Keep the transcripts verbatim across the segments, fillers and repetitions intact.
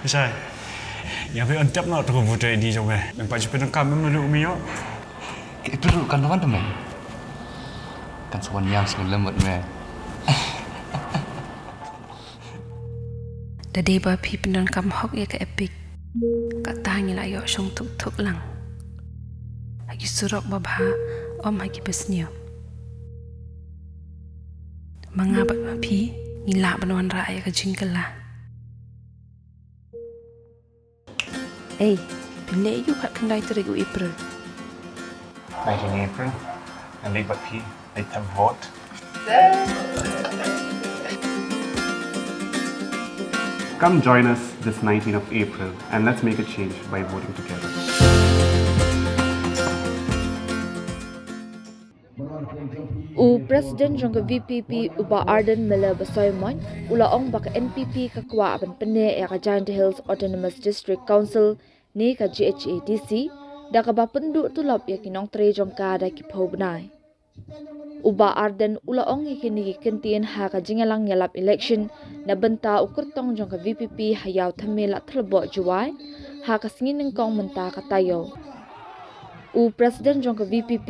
Shai. Ïa phi on tap na tu voter I D jong me. Nang pa jipin nang kam mem na du mi yo. Itu kan wan temen. Kan sa wan ïam sngewlem bad me. Da dei ba phi pyndonkam hok ïa ka Epic, kata ngi la ïoh shong thuk thuk lang. Ha ki surok ba bha, ym ha ki ba sniew. Ma nga bad ma phi, ngi lah ban wanrah ïa ka jingkylla. Ei, phin leh aiu khatkhyndai tarik u April? Khatkhyndai April, nga leit bad phi, leit thep vote. Come join us this nineteenth of April and let's make a change by voting together. U President jong ka V P P, u Bah Ardent Miller Basaiawmoit, u la ong ba ka N P P ka kwah ban pynneh ïa ka Jaintia Hills Autonomous District Council, ne ka G H A D C, da kaba pynduh tulop ïa ki nongtrei jong ka da ki phew bnai. U Bah Ardent u la ong ïa kine ki kyntien ha ka jingïalang ïalap election na bynta u kyrtong jong ka V P P ha Ïawthymme Ladthadlaboh Jowai, ha ka sngi nyngkong mynta ka taïew. U President jong ka V P P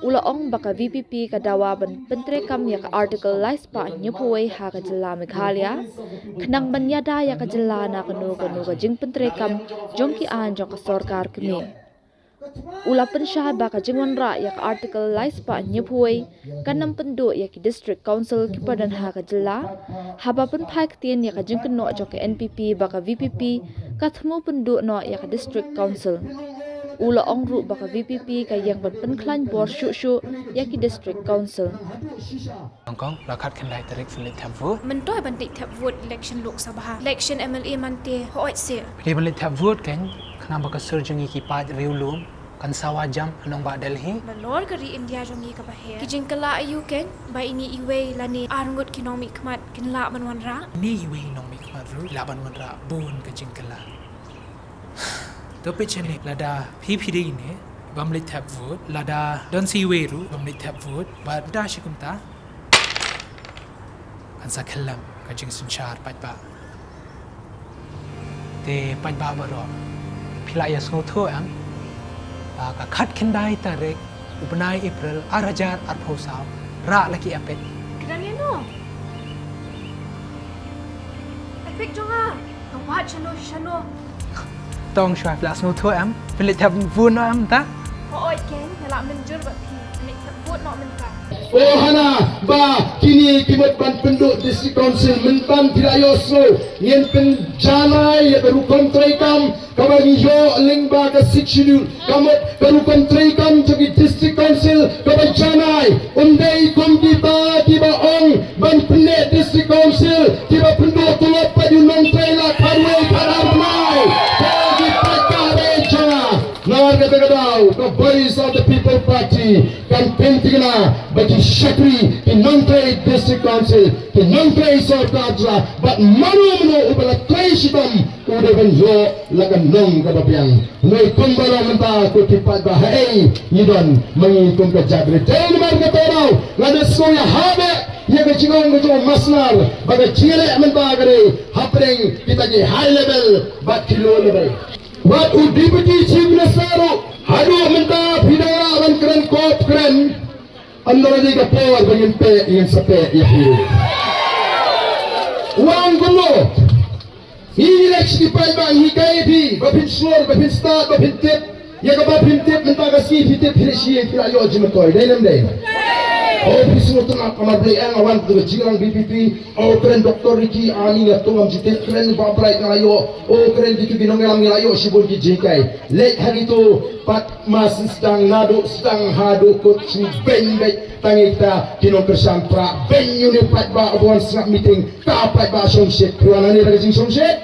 u la ong ba ka V P P ka dawa ban pyntreikam ïa ka Article lai spah hynñiewphew wei ha ka jylla Meghalaya, khnang ban ïada ïa ka jylla na kano kano ka jingpyntreikam jong ki aiñ jong ka sorkar kmie. U la pynshai ba ka jingwanrah ïa ka Article lai spah hynñiewphew wei kan ym pynduh ïa ki District Council kiba don ha ka jylla, haba pynphai ktien ïa ka jingkynnoh jong ka N P P ba ka V P P ka thmu pynduh noh ïa ka District Council. U la ong ruh ba ka V P P ka ïeng ban pynkhlaiñ bor shuh shuh ïa ki District Council. Hong Kong, la khatkhyndai tarik phin leit thep vote. Mynta ban leit thep vote election Lok Sabha, election M L A man te, hooid se. Phi dei ban leit thep vote kein, khnang ba ka sur jong ngi ki paid riewlum kan sawa jam ha nongbah Delhi. Nalor ka ri India jong ngi kaba her, ki jingkylla aiu kein ba ine iwei lane arngut ki nongmihkhmat kin lah ban wanrah? Ine iwei nongmihkhmat ruh lah ban wanrah bun ka jingkylla. To peit shane, lada phi phi dei ne bym leit thep vote, lada don sa iwei ruh bym leit thep vote, bad da shi kumta kan sa khyllem ka jingsynshar paidbah. Te paidbah baroh, phi la ïa sngewthuh em ba ka khatkhyndai tarik u bnai April ar hajar arphew saw, rah la ki Epic. Kren ïa no? Epic jong nga. Ka wad shano shano. Tong shuwa, phi la sngewthuh em? Phi leit thep vote noh em ta? Hooid kein, nga la mynjur bad phi. Phi leit thep vote noh mynta. O hana ba kine ki mut ban pynduh District Council, mynta phi la ïohsngew, ngin pynjanai ïa ka rukom treikam kaba ngi ïoh lyngba ka Sixth Schedule. Ka mut ka rukom treikam jong ki District Council kaba janai, ym dei kum kita kiba ong ban pynneh District Council, kiba pynduh tulop pat ïa u nongtrei la khatwei khatar bnai. Ko ki paidbah re jong nga, namar kata ka daw ka Voice of the People Party kan pynthikna ba ki shakri, ki nongtrei District Council, ki nongtrei sorkar jylla, bad mano mano uba la trei shitom u dei ban ïoh la ka nong kaba biang. Hynrei kumba long mynta ko ki paidbah, haei ngi don ma ngi kum ka jaitbynriew? Te namar kata ka daw nga da sngew ïa ha beh ïa ka jingong ka jong u Masnar ba ka jingïaleh mynta ka dei hapdeng kita ki high level bad ki low level. Wat u Deputy Chief Minister ruh, haduh mynta phi dang lah ban kren kop kren. Ym don ïa ka por ba ngin peh, ngin sa peh ïa phi. Wan kumno? Ngi leh shi paidbah ngi hikai ïa phi ba phin sngewthuh, ba phin stad, ba phin tip. Ïa kaba phin tip mynta ka sngi phi tip, phi leh shi, phi la ïoh jingmyntoi. Dei ne ym dei? O phi sngewthuh, namar Blei, nga wan tu ka jingïalang V P P. O kren Doctor Ricky, ani nga tu ngam ju tip, kren Bah Bright nga la ïoh. O kren kitu ki nongïalam nga la ïoh shibun ki jinghikai. Leit ha kitu pat ma sdang naduh sdang haduh kut shu beiñ beit tang ïa kita ki nongkyrshan pra. Beiñ ïa une u paidbah uba wan sngap meeting, ka paidbah shongshit. Phi wan hangne da ka jingshongshit?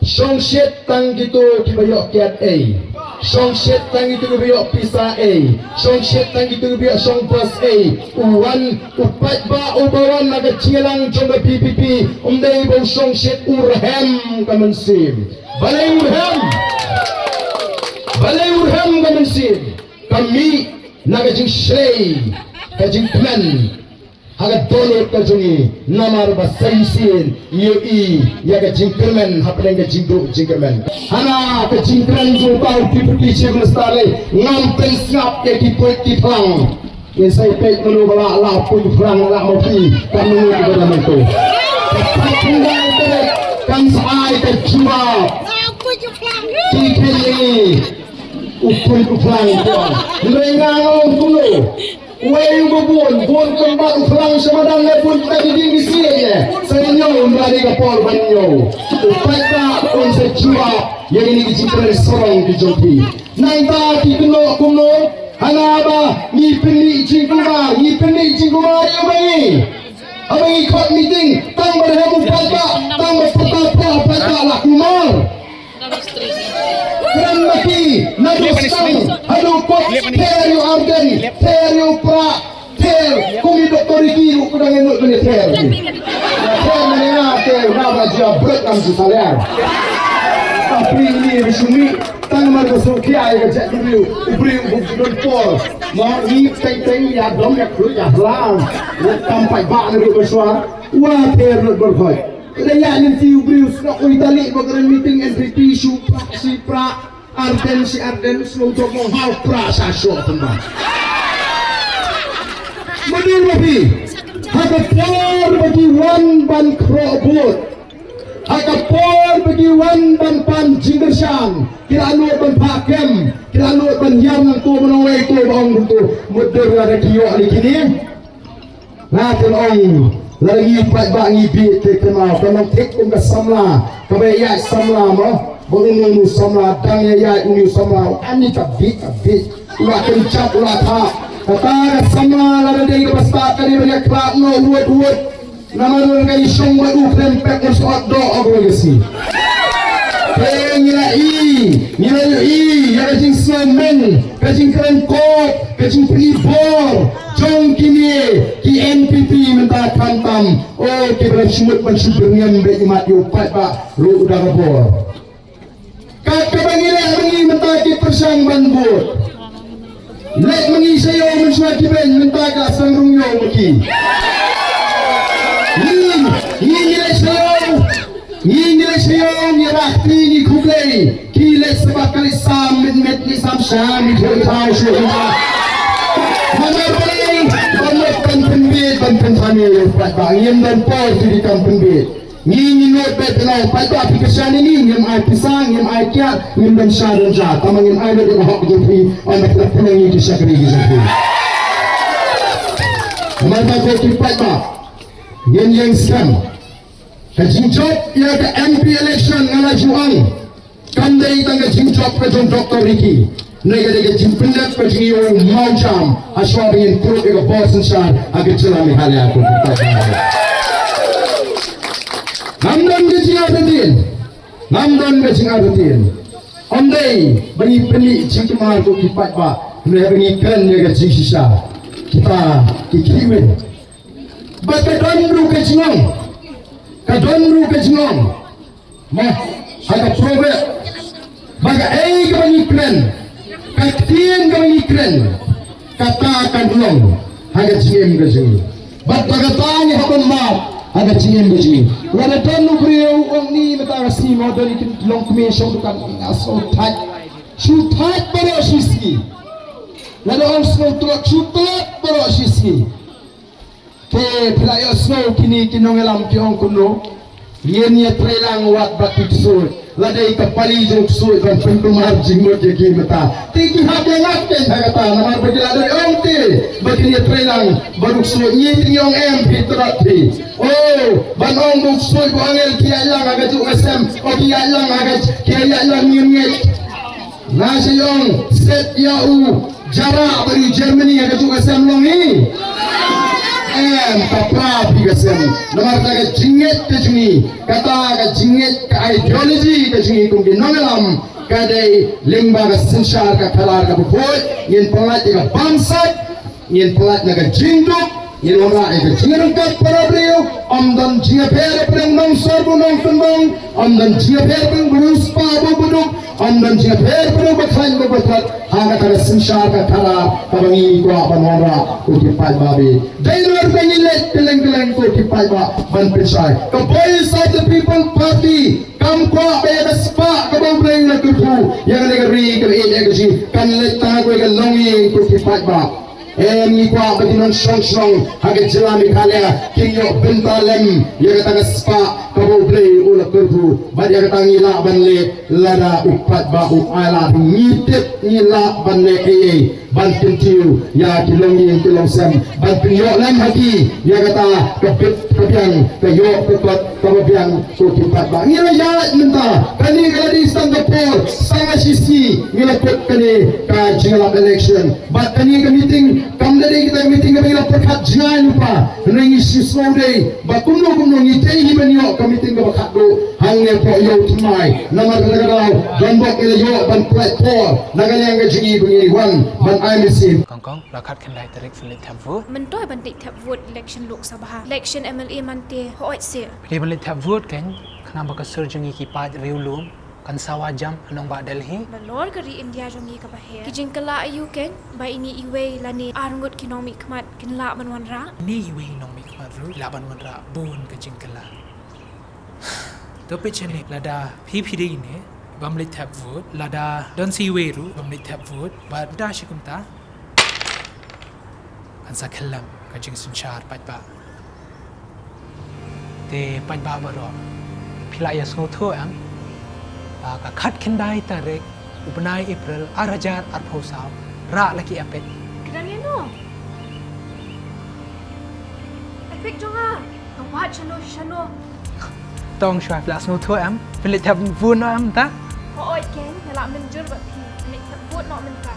Shongshit tang kitu kiba ïoh kiad ei. Shongshit tang kitu kiba ïoh pisa ei. Shongshit tang kitu kiba ïoh shong bos ei. U wan u paidbah uba wan na ka jingïalang jong ka V P P, ym dei ba u shongshit, u rhem ka mynsiem. Balei u rhem? Balei u rhem ka mynsiem? Ka mih na ka jingshlei, ka jingkmen. Ha ka dohnud ka jong ngi, namar ba sa shisien ngi ïohi ïa ka jingkyrmen hapdeng ka jingduh jingkyrmen. Hana ka jingkren jong u Deputy Chief Minister lei, ngam pynsngap ïa ki puit ki phlang. Ngin sa ïa peit mano ba la, la puit phlang la ma phi, kan mano ba la mynta. Ka pynlong ka kan sa ai ka jubab. Ki khein ïa ngi u puit u phlang ko. Hynrei nga ong kumno. Wei u ba bun, bun kynbat u phlang sha madan ne bun kita ki dieng ki siej ne. Sa ïa ñiew, ym ba dei ka por ban ñiew. U paidbah un sa jubab ïa kine ki jingkren sarong ki jong phi. Nangta ki kynnoh kumno, hana ba ngi pynmih jingkulmar, ngi pynmih jingkulmar ïa ba ngi. Haba ngi khot meeting, tang ba dei u paidbah, tang ba pyrta pyrta u paidbah la kulmar. Kren ma ki, na ki stang, haduh kut, ther ïa u Ardent, ther ïa u Prah, ther, kum i Doktor Ricky ruh ka dang ïa nud ban ïa ther. Ther ma ngi na, ther, na ba jia brek am ju thaler. Tapi ini resumi, tang mar ka suk kia ïa ka jait briew, u briew u buk jidon por. Ma ngi teng teng ïa dom ïa khluit ïa hlang. Ïa tam paidbah na ruh ba shuwa, wa ther lut bor khoi. Lada ïa lynti u briew sngap u ïa tali ba kren meeting N P P shu prah shi prah, Ardent shi Ardent, sngewthuh mo ha u prah sha shuh pynban. Madu ma phi, ha ka por ba ki wan ban khroh vote, ha ka por ba ki wan ban pan jingkyrshan, ki la nud ban phah kem, ki la nud ban ïam nangto ban ong wei to ba ong to, mutdur lada ki ïoh ïa kine. Nga kyrpad ong, lada ngi paidbah ngi bieit te kynmaw, ka long thik kum ka samla kaba ïaid samla mo. Ba uni u samla dang ïaid uni u samla, ani ka bieit ka bieit. U la kynjat u la thap. Kata ka samla lada dei kaba stad ka dei ban ïakhlad noh wut wut. Namar ka i shong bad u khlem pek u sot doh ong ka sngi. Te ngi la i, ngi la ïohi ïa ka jingsngew, ka jingkren kop, ka jingpyni bor jong kine ki N P P mynta khamtam. O, kiba la shu mut ban shu byrngem bad i mat ïa u paidbah ruh u da ka bor. Kat kaba ngi leh ma ngi mynta ki pyrshang ban vote. Leh ma ngi sha ïew mynshuwa ki beiñ mynta ka sdang rung ïew ma ki. Ngi, ngi, ngi leh sha ïew. Ngi ngi leh sha ïew, ngi rah kti, ngi khublei. Ki leh sha ba ka leh sam mit mit, ngi sam sham, ngi thoh thaw shuh ngi. Namar balei? Ban mut ban pynbeit, ban pynthame ïa u paidbah. Ngim don por ki dei kam pynbeit. Ngi ngi nud beit, phi ong paidbah phi kyrshan ïa ngi, ngim ai pisa, ngim ai kiad, ngim don sha don sha. Tangba ngin ai lut ïa ka hok jong phi, ynda phi la pynlong ïa ki shakri ki jong phi. Namar ba ko ki paidbah, ngin ïeng skhem. Ka jingjop ïa ka M P election nga la ju ong. Kam dei tang ka jingjop ka jong Doktor Ricky. Ne ka dei ka jingpyndep ka jong u mawjam. Hashwa ba ngin pynrung ïa ka bor synshar ha ka jylla Meghalaya ko. Ngam don ka jingartatien. Ngam don ka jingartatien. Ym dei ba ngi pynmih jingkymar ko ki paidbah. Ne ba ngi kren ïa ka jingshisha. Kita ki kiwin. Ba ka don ruh ka jingong. Ka don ruh ka jingong. Mo, ha ka proverb. Ba kaei kaba ngi kren. Ka ktien kaba ngi kren. Kata kan long. Ha ka jingim ka jong ngi. Bad ba kata ngi hap ban map. Ha ka jingim ka jong ngi. Lada don u briew u ong ni mynta ka sngi mo don i kin long kmie shong dukan nga sngewthait. Shu thait baroh shi sngi. Lada ong sngewtlot shu tlot baroh shi sngi. Te phi la ïohsngew kine ki nongïalam ki ong kumno? Ngin ïatreilang wat bad ki ksuid. La dei ka pali jong ksuid ban pynkulmar jingmut ïa ki mynta. Te ki hap ïa ngat kein ha kata namar ba ki la dei ong te ba kin ïatreilang bad u ksuid. Ngi te ngi ong em phi tlot phi. O ban ong ba u ksuid ba u angel ki ïaid lang ha kajuh ka sem. O ki ïaid lang ha ka ki ïaid lang ngim ngeit. Nga shu ong set ïa u Jarrah bad u Germany ha kajuh ka sem long hi. Em, ka pra phi ka sem. Namar kata ka jingngeit ka jong ngi, kata ka jingngeit ka ideology ka jong ngi kum ki nongïalam ka dei lyngba ka synshar ka khadar kaba khuid, ngin pyllait ïa ka bamsap, ngin pyllait na ka jingduk, Ïa la ïa ka jingïarap para briew, ym don jingïapher pdeng nongsor bad nongkyndong, ym don jingïapher pdeng u riewspah bad u baduk, ym don jingïapher pdeng u bakhlaiñ bad u bathait, ha kata ka synshar ka khadar, kaba ngi kwah ban wanrah, ko ki paidbah. Dei na kata ngi leit kylleng kylleng ko ki paidbah ban pynshai. Ka Voice of the People Party kam kwah ba ïa ka spah kaba U Blei u la kyrkhu ïa kane ka ri kaba ïeit ïa ka jong ngi kan leit tang ha kawei ka longïing ko ki paidbah. Em, ngi kwah ba ki nongshong shnong ha ka jylla Meghalaya kin ïoh bynta lem ïa kata ka spah kaba U Blei u la kyrkhu. Bad ïa kata ngi lah ban leh lada u paidbah u ai lad. Ngi tip ngi lah ban leh ei ei ban kyntiew ïa ki longïing ki longsem ban pynïoh lem ha ki ïa kata ka bit ka biang, ka ïoh ka kot kaba biang ko ki paidbah. Ngi la ïaid mynta, kane ka la dei tang ka por, tang ka shisha ngi la kut kane ka jingïalap election. Bad kane ka meeting kam da dei kita ka meeting kaba ngi la pyrkhat jngai lypa. Hynrei ngi shu sngewdei ba kumno kumno ngi dei hi ban ïoh ka meeting kaba khatduh hangne hapoh Ïew Thymmai. Namar kata ka daw don bok ngi la ïoh ban pynlait por na ka liang ka jong ngi ba ngin wan ban ai mynsiem. Kong kong, la khatkhyndai tarik phin leit thep vote. Mynta ban leit thep vote election Lok Sabha, election M L A mynta, hooid seh. Phi dei ban leit thep vote kan, khnang ba ka sur jong ngi ki paid riewlum kan sawa jam ha nongbah Delhi. Nalor ka ri India jong ngi kaba heh, ki jingkylla aïu kan ba ine iwei lane arngut ki nongmihkhmat kin lah ban wanrah? Ine iwei i nongmihkhmat ruh i lah ban wanrah bun ka jingkylla. To peit shane, lada phi phi dei ine bym leit thep vote, lada don sa iwei ruh bym leit thep vote, bad mynta shi kumta kan sa khyllem ka jingsynshar paidbah. Te paidbah baroh, phi la ïa sngewthuh em ba ka khatkhyndai tarik u bnai April ar hajar arphew saw, rah la ki epic. Kdang ïa no? Epic jong nga. Ka wad shano shano. Tong shuwa, phi la sngewthuh em? Phi leit thep vote noh em ta? Hooid kan, nga la mynjur bad phi. Phi leit thep vote noh mynta.